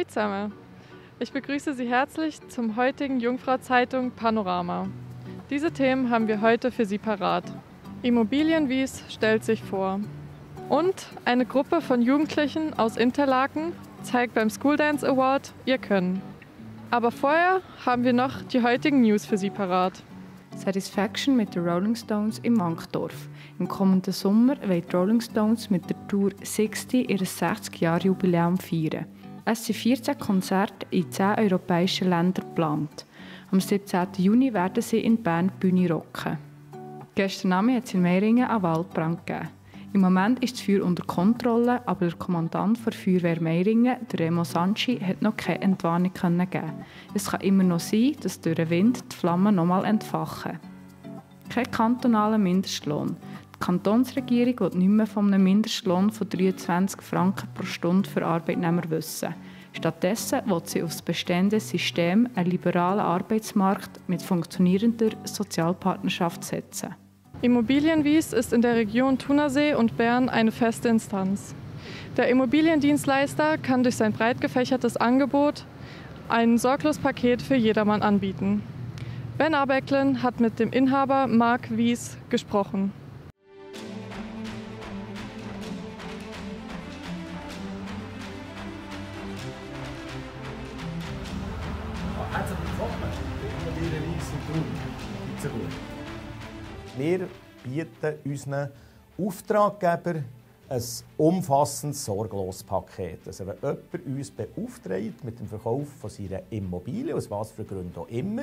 Hallo zusammen! Ich begrüße Sie herzlich zum heutigen Jungfrau-Zeitung Panorama. Diese Themen haben wir heute für Sie parat. Immobilienwies stellt sich vor. Und eine Gruppe von Jugendlichen aus Interlaken zeigt beim School Dance Award ihr Können. Aber vorher haben wir noch die heutigen News für Sie parat. Satisfaction mit den Rolling Stones in Wankdorf. Im kommenden Sommer wollen die Rolling Stones mit der Tour 60 ihr 60-Jahr-Jubiläum feiern. Es sind 14 Konzerte in 10 europäischen Ländern geplant. Am 17. Juni werden sie in Bern die Bühne rocken. Gestern Abend hat es in Meiringen einen Waldbrand gegeben. Im Moment ist das Feuer unter Kontrolle, aber der Kommandant der Feuerwehr Meiringen, der Remo Sanchi, hat noch keine Entwarnung geben. Es kann immer noch sein, dass durch den Wind die Flammen nochmal entfachen. Kein kantonaler Mindestlohn. Die Kantonsregierung will nicht mehr von einem Mindestlohn von 23 Franken pro Stunde für Arbeitnehmer wissen. Stattdessen will sie auf das bestehende System, einen liberalen Arbeitsmarkt mit funktionierender Sozialpartnerschaft setzen. Immobilienwies ist in der Region Thunersee und Bern eine feste Instanz. Der Immobiliendienstleister kann durch sein breit gefächertes Angebot ein Sorglospaket für jedermann anbieten. Ben Abecklen hat mit dem Inhaber Marc Wies gesprochen. Herzlich willkommen bei Immobilienwies in Thun. Geht's dir gut? Wir bieten unseren Auftraggebern ein umfassendes Sorglospaket. Also wenn jemand uns beauftragt mit dem Verkauf von seiner Immobilie, aus was für Gründen auch immer,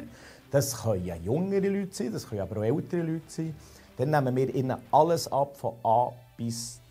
das können ja jüngere Leute sein, das können aber auch ältere Leute sein, dann nehmen wir ihnen alles ab von A bis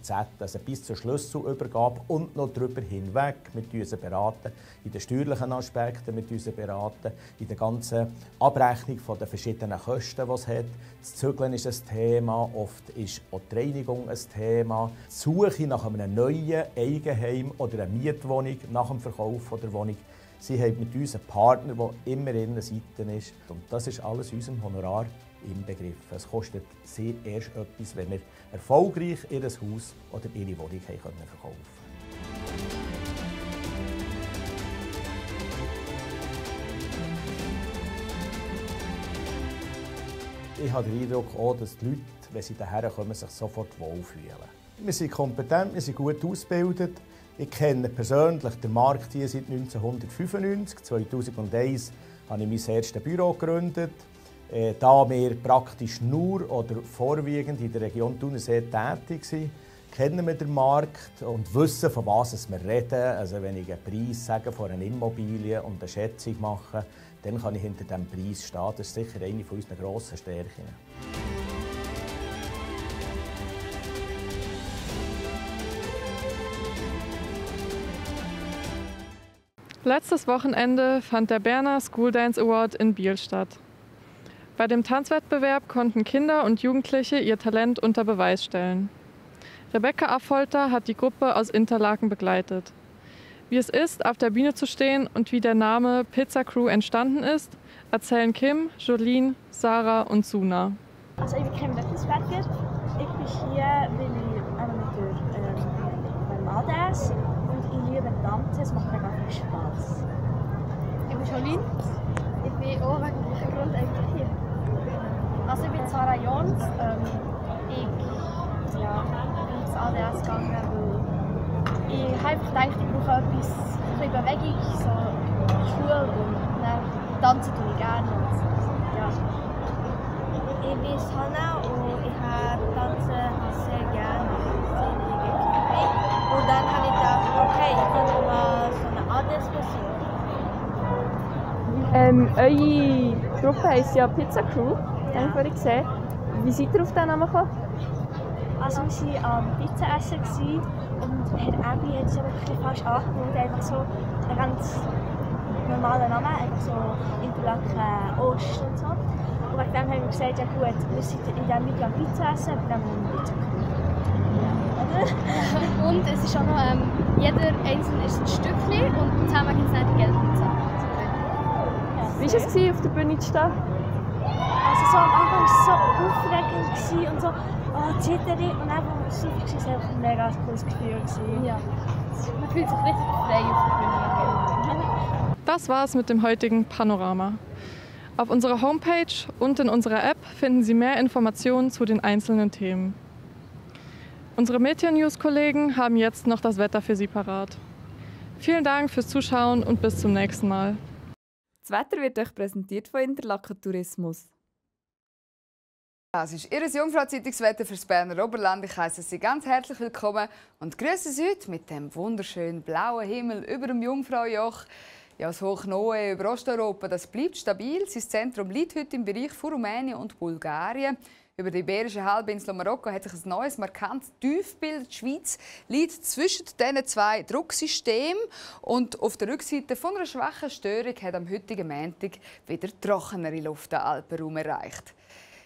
Z, also bis zur Schlüsselübergabe und noch darüber hinweg. Wir beraten in den steuerlichen Aspekten, wir beraten in der ganzen Abrechnung der verschiedenen Kosten, die es hat. Das Zügeln ist ein Thema, oft ist auch die Reinigung ein Thema. Die Suche nach einem neuen Eigenheim oder einer Mietwohnung nach dem Verkauf der Wohnung. Sie haben mit uns einen Partner, der immer in der Seite ist. Und das ist alles in unserem Honorar inbegriffen. Es kostet sie erst etwas, wenn wir erfolgreich ihr Haus oder ihre Wohnung verkaufen können. Ich habe den Eindruck, auch, dass die Leute, wenn sie hierher kommen, sich sofort wohlfühlen. Wir sind kompetent, wir sind gut ausgebildet. Ich kenne persönlich den Markt hier seit 1995. 2001 habe ich mein erstes Büro gegründet. Da wir praktisch nur oder vorwiegend in der Region Thunersee tätig sind, kennen wir den Markt und wissen, von was wir reden. Also wenn ich einen Preis sage von einer Immobilie und eine Schätzung mache, dann kann ich hinter diesem Preis stehen. Das ist sicher eine unserer grossen Stärken. Letztes Wochenende fand der Berner School Dance Award in Biel statt. Bei dem Tanzwettbewerb konnten Kinder und Jugendliche ihr Talent unter Beweis stellen. Rebecca Affolter hat die Gruppe aus Interlaken begleitet. Wie es ist, auf der Bühne zu stehen und wie der Name Pizza Crew entstanden ist, erzählen Kim, Jolene, Sarah und Suna. Also ich bin Kim Wettelsberger. Ich bin hier, weil ich mit meinem ADS und ich liebe Tanzen. Es macht mir ganz viel Spass. Ich bin Jolene. Ich bin auch wegen dem Grund eigentlich hier. Also ich bin Sarah Jons. Ich bin ins ADS gegangen, weil ich habe einfach gedacht, ich brauche etwas, ein bisschen Bewegung, so Schule und dann tanzen tue ich gerne. Ja. Ich bin Hannah und ich habe Tanzen sehr gerne. Und dann habe ich gedacht, okay, ich kann mal so eine ADS besuchen. Eure Gruppe heisst ja Pizza Crew, habe ich vorhin gesehen. Wie seid ihr auf diesen Namen gekommen? Also wir waren am Pizza essen und Herr Abi hat sich wirklich falsch angemeldet. Einfach so einen ganz normalen Namen, einfach so Interlaken Ost und so. Und wegen dem haben wir gesagt, ja gut, wir sind in diesem Video am Pizza essen, aber dann haben wir Pizza Ja, und es ist auch noch, jeder einzelne ist ein Stückchen und zusammen gibt es dann die Geldpizza. Wie war es, auf der Bühne zu stehen? Also so am Anfang war es so aufregend und so, oh, zittern und dann, als es war, war es einfach ein mega cooles Gefühl. Ja. man fühlt sich richtig frei auf der Bühne. Das war's mit dem heutigen Panorama. Auf unserer Homepage und in unserer App finden Sie mehr Informationen zu den einzelnen Themen. Unsere Meteor-News-Kollegen haben jetzt noch das Wetter für Sie parat. Vielen Dank fürs Zuschauen und bis zum nächsten Mal. Das Wetter wird euch präsentiert von Interlaken Tourismus. Das ist Ihr Jungfrau-Zeitungswetter für das Berner Oberland. Ich heiße Sie ganz herzlich willkommen und grüße Sie heute mit dem wunderschönen blauen Himmel über dem Jungfraujoch. Ja, das Hochnoe über Osteuropa, das bleibt stabil. Sein Zentrum liegt heute im Bereich von Rumänien und Bulgarien. Über die Iberische Halbinsel und Marokko hat sich ein neues, markantes Tiefbild. Die Schweiz liegt zwischen diesen zwei Drucksystemen. Und auf der Rückseite von einer schwachen Störung hat am heutigen Montag wieder trockenere Luft den Alpenraum erreicht.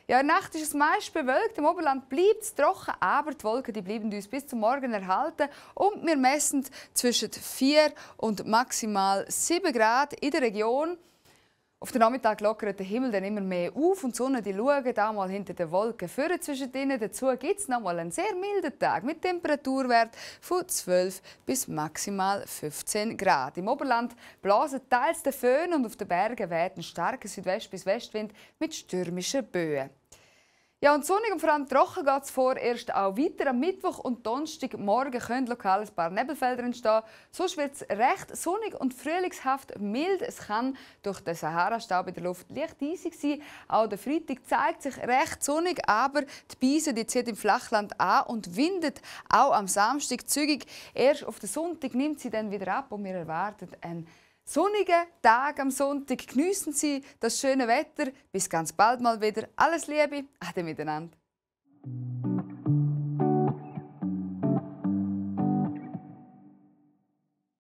Ja, in der Nacht ist es meist bewölkt, im Oberland bleibt es trocken, aber die Wolken bleiben uns bis zum Morgen erhalten und wir messen zwischen 4 und maximal 7 Grad in der Region. Auf den Nachmittag lockert der Himmel dann immer mehr auf und die Sonne schaut auch mal hinter den Wolken vorne zwischen ihnen. Dazu gibt es noch mal einen sehr milden Tag mit Temperaturwert von 12 bis maximal 15 Grad. Im Oberland blasen teils der Föhn und auf den Bergen weht ein starker Südwest- bis Westwind mit stürmischen Böen. Ja, und sonnig und vor allem trocken geht es vorerst auch weiter. Am Mittwoch und Donnerstagmorgen können lokal ein paar Nebelfelder entstehen. Sonst wird es recht sonnig und frühlingshaft mild. Es kann durch den Sahara-Staub in der Luft leicht eisig sein. Auch der Freitag zeigt sich recht sonnig, aber die Beise zieht im Flachland an und windet auch am Samstag zügig. Erst auf den Sonntag nimmt sie dann wieder ab und wir erwarten einen sonnigen Tag am Sonntag. Geniessen Sie das schöne Wetter. Bis ganz bald mal wieder. Alles Liebe. Ade miteinander.